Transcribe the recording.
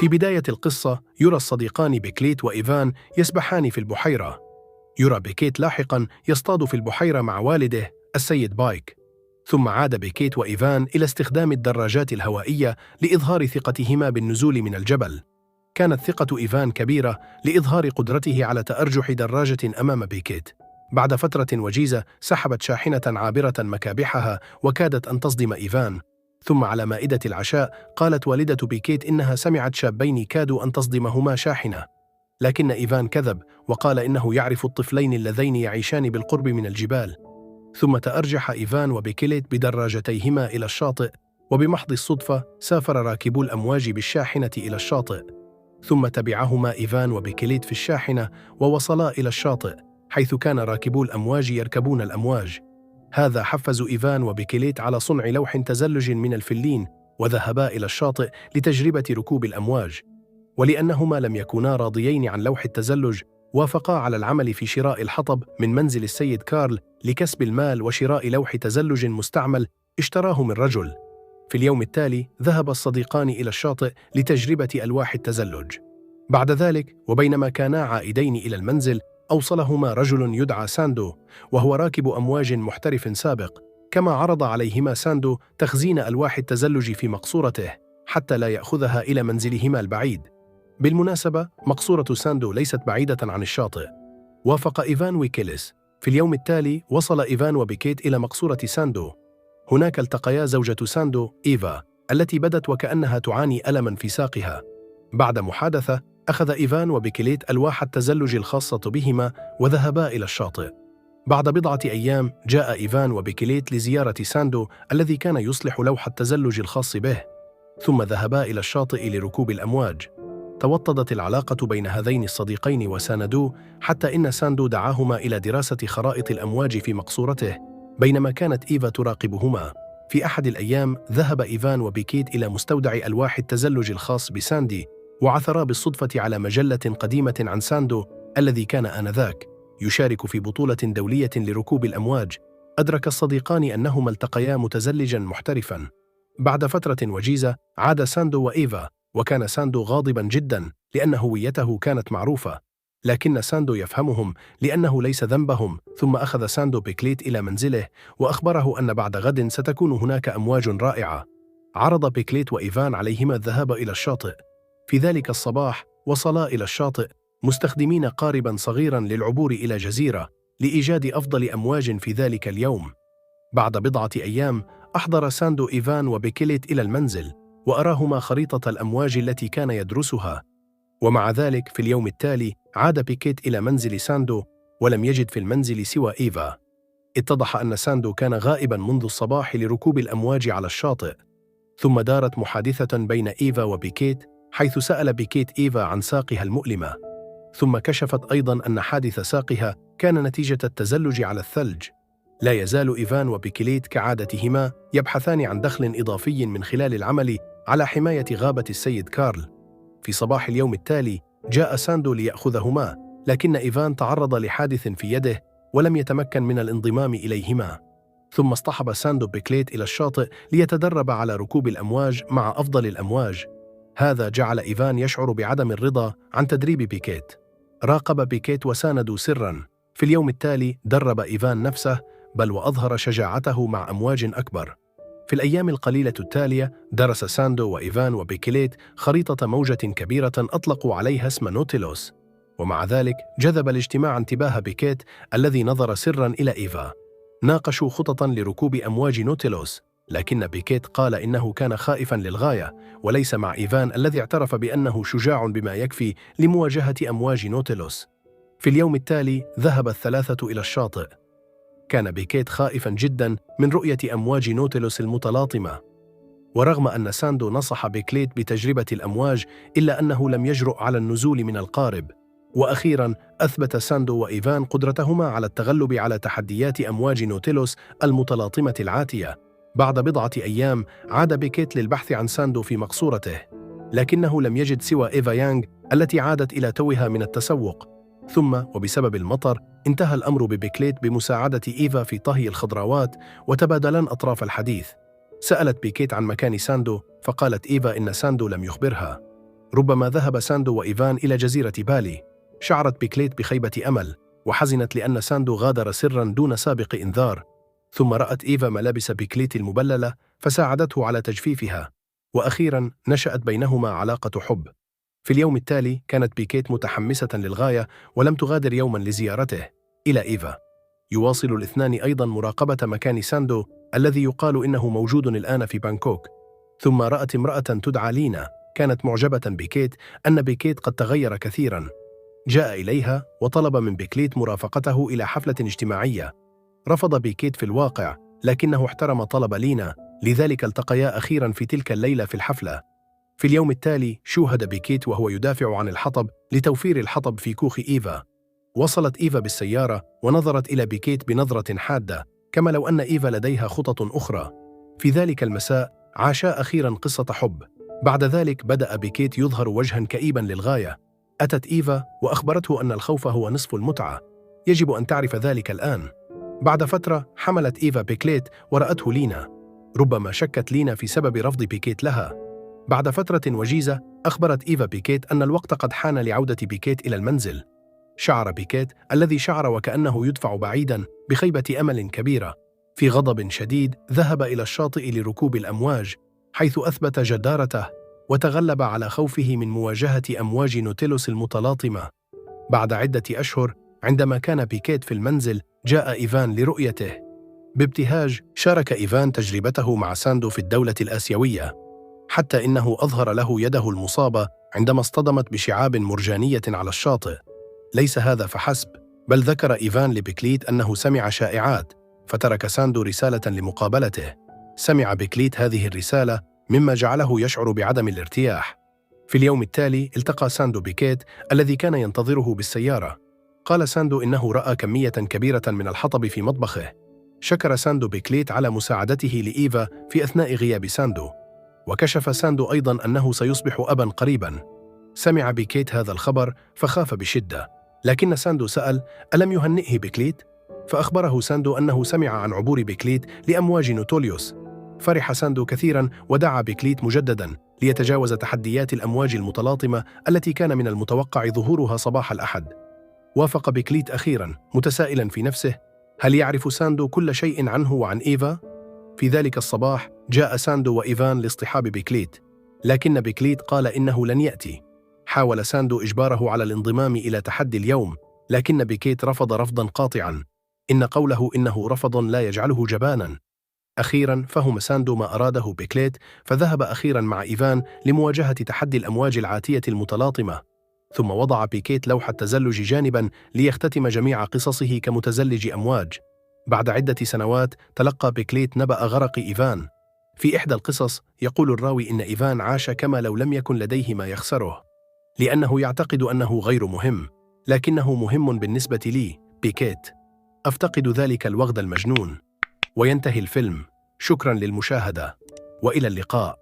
في بداية القصة يرى الصديقان بيكليت وإيفان يسبحان في البحيرة. يرى بيكيت لاحقاً يصطاد في البحيرة مع والده السيد بايك. ثم عاد بيكيت وإيفان إلى استخدام الدراجات الهوائية لإظهار ثقتهما بالنزول من الجبل. كانت ثقة إيفان كبيرة لإظهار قدرته على تأرجح دراجة أمام بيكيت. بعد فترة وجيزة سحبت شاحنة عابرة مكابحها وكادت أن تصدم إيفان. ثم على مائدة العشاء قالت والدة بيكيت إنها سمعت شابين كادوا أن تصدمهما شاحنة، لكن إيفان كذب وقال إنه يعرف الطفلين اللذين يعيشان بالقرب من الجبال. ثم تأرجح إيفان وبيكيت بدراجتيهما إلى الشاطئ، وبمحض الصدفة سافر راكبو الأمواج بالشاحنة إلى الشاطئ. ثم تبعهما إيفان وبيكيت في الشاحنة ووصلا إلى الشاطئ، حيث كان راكبو الأمواج يركبون الأمواج. هذا حفز إيفان وبيكيت على صنع لوح تزلج من الفلين، وذهبا إلى الشاطئ لتجربة ركوب الأمواج. ولأنهما لم يكونا راضيين عن لوح التزلج، وافقا على العمل في شراء الحطب من منزل السيد كارل لكسب المال وشراء لوح تزلج مستعمل اشتراه من رجل. في اليوم التالي ذهب الصديقان إلى الشاطئ لتجربة ألواح التزلج. بعد ذلك وبينما كانا عائدين إلى المنزل أوصلهما رجل يدعى ساندو، وهو راكب أمواج محترف سابق، كما عرض عليهما ساندو تخزين ألواح التزلج في مقصورته حتى لا يأخذها إلى منزلهما البعيد. بالمناسبة مقصورة ساندو ليست بعيدة عن الشاطئ. وافق إيفان وكيليس. في اليوم التالي وصل إيفان وبيكيت إلى مقصورة ساندو. هناك التقيا زوجة ساندو إيفا التي بدت وكأنها تعاني ألماً في ساقها. بعد محادثة أخذ إيفان وبيكيت ألواح التزلج الخاصة بهما وذهبا إلى الشاطئ. بعد بضعة أيام جاء إيفان وبيكيت لزيارة ساندو الذي كان يصلح لوح التزلج الخاص به، ثم ذهبا إلى الشاطئ لركوب الأمواج. توطدت العلاقة بين هذين الصديقين وساندو حتى إن ساندو دعاهما إلى دراسة خرائط الأمواج في مقصورته بينما كانت إيفا تراقبهما. في أحد الأيام ذهب إيفان وبيكيت إلى مستودع ألواح التزلج الخاص بساندي، وعثرا بالصدفة على مجلة قديمة عن ساندو الذي كان آنذاك يشارك في بطولة دولية لركوب الأمواج. أدرك الصديقان أنهما التقيا متزلجا محترفا. بعد فترة وجيزة عاد ساندو وإيفا، وكان ساندو غاضبا جدا لأن هويته كانت معروفة، لكن ساندو يفهمهم لأنه ليس ذنبهم. ثم أخذ ساندو بيكليت إلى منزله وأخبره أن بعد غد ستكون هناك أمواج رائعة. عرض بيكليت وإيفان عليهما الذهاب إلى الشاطئ. في ذلك الصباح وصلا إلى الشاطئ مستخدمين قاربا صغيرا للعبور إلى جزيرة لإيجاد أفضل أمواج في ذلك اليوم. بعد بضعة أيام أحضر ساندو إيفان وبيكليت إلى المنزل وأراهما خريطة الأمواج التي كان يدرسها. ومع ذلك في اليوم التالي عاد بيكيت إلى منزل ساندو ولم يجد في المنزل سوى إيفا. اتضح أن ساندو كان غائبا منذ الصباح لركوب الأمواج على الشاطئ. ثم دارت محادثة بين إيفا وبيكيت، حيث سأل بيكيت إيفا عن ساقها المؤلمة، ثم كشفت أيضا أن حادث ساقها كان نتيجة التزلج على الثلج. لا يزال إيفان وبيكليت كعادتهما يبحثان عن دخل إضافي من خلال العمل على حماية غابة السيد كارل. في صباح اليوم التالي جاء ساندو ليأخذهما، لكن إيفان تعرض لحادث في يده ولم يتمكن من الانضمام إليهما. ثم اصطحب ساندو بيكليت إلى الشاطئ ليتدرب على ركوب الأمواج مع أفضل الأمواج. هذا جعل إيفان يشعر بعدم الرضا عن تدريب بيكيت. راقب بيكيت وساندو سرا. في اليوم التالي درب إيفان نفسه، بل وأظهر شجاعته مع أمواج أكبر. في الأيام القليلة التالية درس ساندو وإيفان وبيكليت خريطة موجة كبيرة أطلقوا عليها اسم نوتيلوس، ومع ذلك جذب الاجتماع انتباه بيكيت الذي نظر سرا إلى إيفا. ناقشوا خططا لركوب أمواج نوتيلوس، لكن بيكيت قال إنه كان خائفا للغاية وليس مع إيفان الذي اعترف بأنه شجاع بما يكفي لمواجهة أمواج نوتيلوس. في اليوم التالي ذهب الثلاثة إلى الشاطئ. كان بيكيت خائفا جدا من رؤية أمواج نوتيلوس المتلاطمة، ورغم أن ساندو نصح بيكليت بتجربة الأمواج إلا أنه لم يجرؤ على النزول من القارب. وأخيرا أثبت ساندو وإيفان قدرتهما على التغلب على تحديات أمواج نوتيلوس المتلاطمة العاتية. بعد بضعة أيام عاد بيكيت للبحث عن ساندو في مقصورته، لكنه لم يجد سوى إيفا يانغ التي عادت إلى توها من التسوق. ثم وبسبب المطر انتهى الأمر ببيكليت بمساعدة إيفا في طهي الخضروات، وتبادلان أطراف الحديث. سألت بيكيت عن مكان ساندو، فقالت إيفا إن ساندو لم يخبرها. ربما ذهب ساندو وإيفان إلى جزيرة بالي. شعرت بيكليت بخيبة أمل، وحزنت لأن ساندو غادر سراً دون سابق إنذار. ثم رأت إيفا ملابس بيكليت المبللة فساعدته على تجفيفها، وأخيراً نشأت بينهما علاقة حب. في اليوم التالي كانت بيكيت متحمسة للغاية ولم تغادر يوماً لزيارته إلى إيفا. يواصل الاثنان أيضاً مراقبة مكان ساندو الذي يقال إنه موجود الآن في بانكوك. ثم رأت امرأة تدعى لينا كانت معجبة بكيت أن بكيت قد تغير كثيراً. جاء إليها وطلب من بكليت مرافقته إلى حفلة اجتماعية. رفض بكيت في الواقع، لكنه احترم طلب لينا، لذلك التقيا أخيراً في تلك الليلة في الحفلة. في اليوم التالي شوهد بكيت وهو يدافع عن الحطب لتوفير الحطب في كوخ إيفا. وصلت إيفا بالسيارة ونظرت إلى بكيت بنظرة حادة، كما لو أن إيفا لديها خطط أخرى. في ذلك المساء عاشا أخيراً قصة حب. بعد ذلك بدأ بكيت يظهر وجهاً كئيباً للغاية. أتت إيفا وأخبرته أن الخوف هو نصف المتعة، يجب أن تعرف ذلك الآن. بعد فترة حملت إيفا بيكليت ورأته لينا. ربما شكت لينا في سبب رفض بيكيت لها. بعد فترة وجيزة أخبرت إيفا بيكيت أن الوقت قد حان لعودة بيكيت إلى المنزل. شعر بيكيت الذي شعر وكأنه يدفع بعيداً بخيبة أمل كبيرة. في غضب شديد ذهب إلى الشاطئ لركوب الأمواج، حيث أثبت جدارته وتغلب على خوفه من مواجهة أمواج نوتيلوس المتلاطمة. بعد عدة أشهر عندما كان بيكيت في المنزل جاء إيفان لرؤيته. بابتهاج شارك إيفان تجربته مع ساندو في الدولة الآسيوية، حتى إنه أظهر له يده المصابة عندما اصطدمت بشعاب مرجانية على الشاطئ. ليس هذا فحسب، بل ذكر إيفان لبيكليت أنه سمع شائعات، فترك ساندو رسالة لمقابلته. سمع بيكليت هذه الرسالة مما جعله يشعر بعدم الارتياح. في اليوم التالي التقى ساندو بيكيت الذي كان ينتظره بالسيارة. قال ساندو إنه رأى كمية كبيرة من الحطب في مطبخه. شكر ساندو بيكليت على مساعدته لإيفا في أثناء غياب ساندو، وكشف ساندو أيضاً أنه سيصبح أباً قريباً. سمع بيكيت هذا الخبر فخاف بشدة، لكن ساندو سأل ألم يهنئه بيكليت؟ فأخبره ساندو أنه سمع عن عبور بيكليت لأمواج نوتوليوس. فرح ساندو كثيراً ودعا بيكليت مجدداً ليتجاوز تحديات الأمواج المتلاطمة التي كان من المتوقع ظهورها صباح الأحد. وافق بيكليت أخيراً متسائلاً في نفسه، هل يعرف ساندو كل شيء عنه وعن إيفا؟ في ذلك الصباح جاء ساندو وإيفان لاصطحاب بيكليت، لكن بيكليت قال إنه لن يأتي. حاول ساندو إجباره على الانضمام إلى تحدي اليوم، لكن بيكيت رفض رفضاً قاطعاً. إن قوله إنه رفض لا يجعله جباناً. أخيراً فهم ساندو ما أراده بيكليت، فذهب أخيراً مع إيفان لمواجهة تحدي الأمواج العاتية المتلاطمة. ثم وضع بيكيت لوحة تزلج جانباً ليختتم جميع قصصه كمتزلج أمواج. بعد عدة سنوات تلقى بيكليت نبأ غرق إيفان. في إحدى القصص يقول الراوي إن إيفان عاش كما لو لم يكن لديه ما يخسره، لأنه يعتقد أنه غير مهم، لكنه مهم بالنسبة لي بيكيت. أفتقد ذلك الوغد المجنون. وينتهي الفيلم. شكراً للمشاهدة، وإلى اللقاء.